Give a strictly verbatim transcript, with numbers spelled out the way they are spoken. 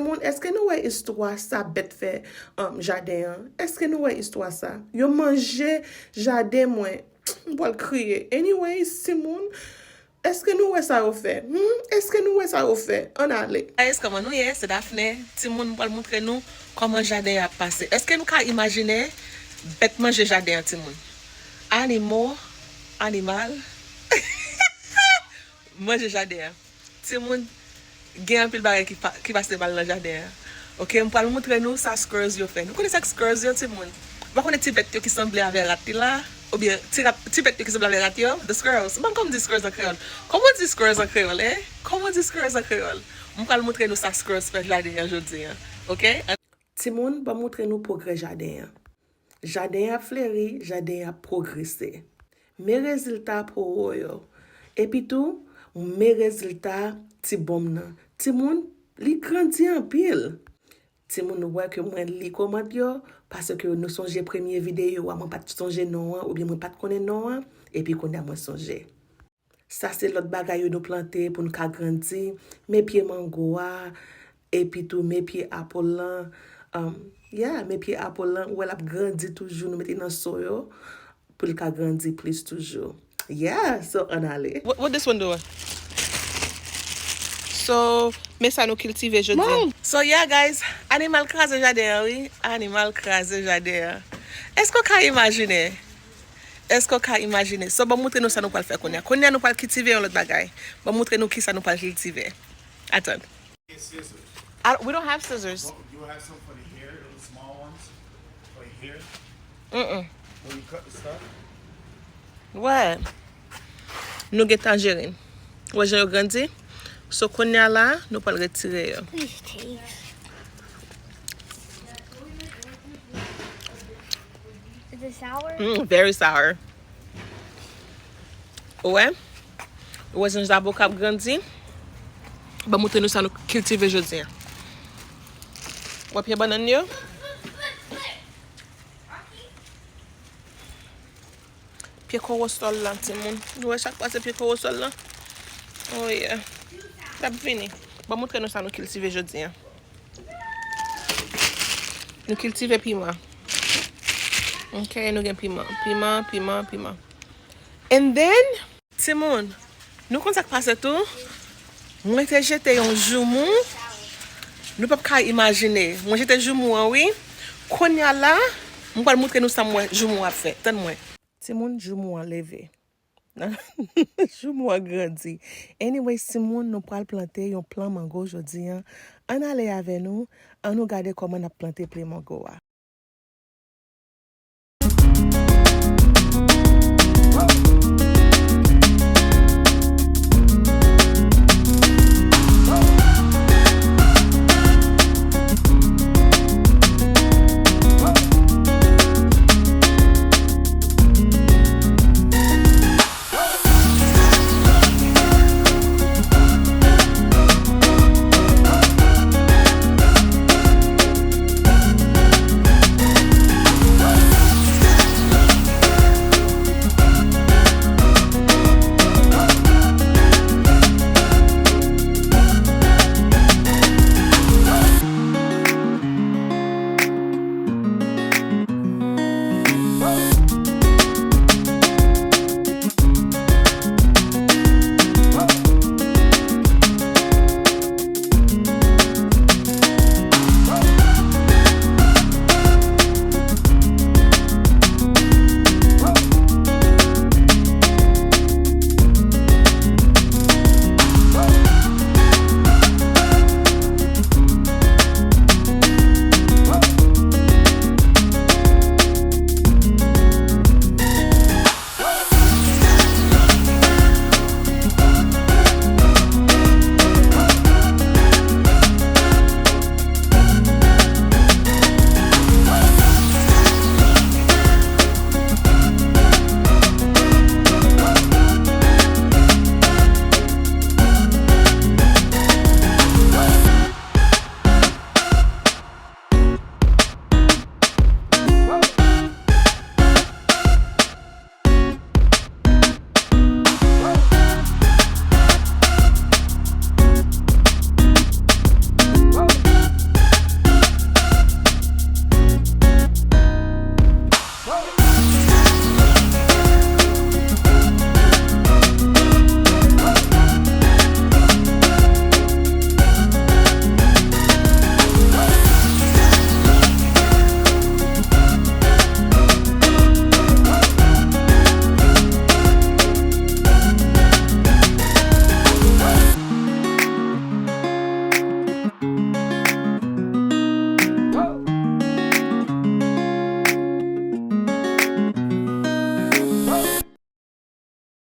Moun, èske nou wè istwa sa bèt fè, um, jaden an? Èske nou wè istwa sa? Yo manje jaden mwen. M pral kriye. Anyways, timoun, èske nou wè sa yo fè? Hmm? Èske nou wè sa yo fè? Ann ale. Guys, kòman nou ye? Se Daphne. Timoun, m pral montre nou kòman jaden an ap pase. Èske nou ka imajine bèt manje jaden an, timoun? Animo, animal, manje jaden an. Timoun, gen anpil bagay ki, pa, ki pase mal nan jaden an. Oke, m pral montre nou sa squirrels yo fè. Nou konnen sa k squirrels yo, timoun? Ou pa konnen ti bèt yo ki sanble avè rat li la? Oubyen ti, rat, ti bèt yo ki sanble avè rat yo? The squirrels. Ban m kòman di squirrels an kreyòl? Kòman di squirrels an kreyòl, en? Kòman di squirrels an kreyòl? M pral montre nou sa squirrels fè jaden an jodi an. Oke? Timoun, ban m montre nou pwogrè jaden an. Jaden an ap fleri, jaden an ap pwogrese. Men rezilta powo yo. Epi tou, men rezilta ti bonm nan. Timoun, li grandi anpil. Timoun, nou wè ke mwen li kòmant yo, paske nou sonje premye videyo a, mwen pa t sonje non an, oubyen mwen pa t konnen non an, epi kounye a mwen sonje. Sa se lòt bagay yo nou plante pou n ka grandi. Men pye mango a, epi tou men pye apple lan. Um, yeah, men pye apple lan, ou wè l ap grandi toujou, nou mete nan so yo pou l ka grandi plis toujou. Yeah, so ann ale. What, what this one doing? So, men sa nou kiltive jodi an. So, yeah, guys, animal kraze jaden an, wi. Animal kraze jaden an. Èske w ka imajine? Èske w ka imajine? So, ban m montre nou sa nou pral fè kounye a. Kounye a, nou pral kiltive yon lòt bagay. Ban m montre nou kisa nou pral kiltive. Atann. I, we don't have scissors. You have some for the hair, the small ones, for your hair. Mm-mm. When you cut the stuff. What? Nou gen tanjerin. Ou wè jan yo grandi? So, kounye a la, nou pral retire yo. Please taste. Is it sour? Mm, very sour. Ou wè? Ou wè jan zaboka ap grandi? Ban m montre nou sa nou kiltive jodi an. Wè pye bannann yo? Pye kowosòl la, timoun. Nou wè chak fwa se pye kowosòl la. Oh yeah. L ap vini. Ban m montre nou sa nou kiltive jodi an. Nou kiltive piman. Ok, nou gen piman. Piman, piman, piman. And then, timoun, nou konn sa k pase tou? Mwen te jete yon joumou. Nou p ap ka imajine. Mwen jete joumou an, wi. Kounye a la, mwen pral montre nou sa mwen joumou ap fè. Tann mwen. Timoun, joumou an leve. Joumou an grandi. Anyway, timoun, nou pral plante yon plan mango jodi an. Ann ale avè nou, ann nou gade kòman n ap plante plan mango a.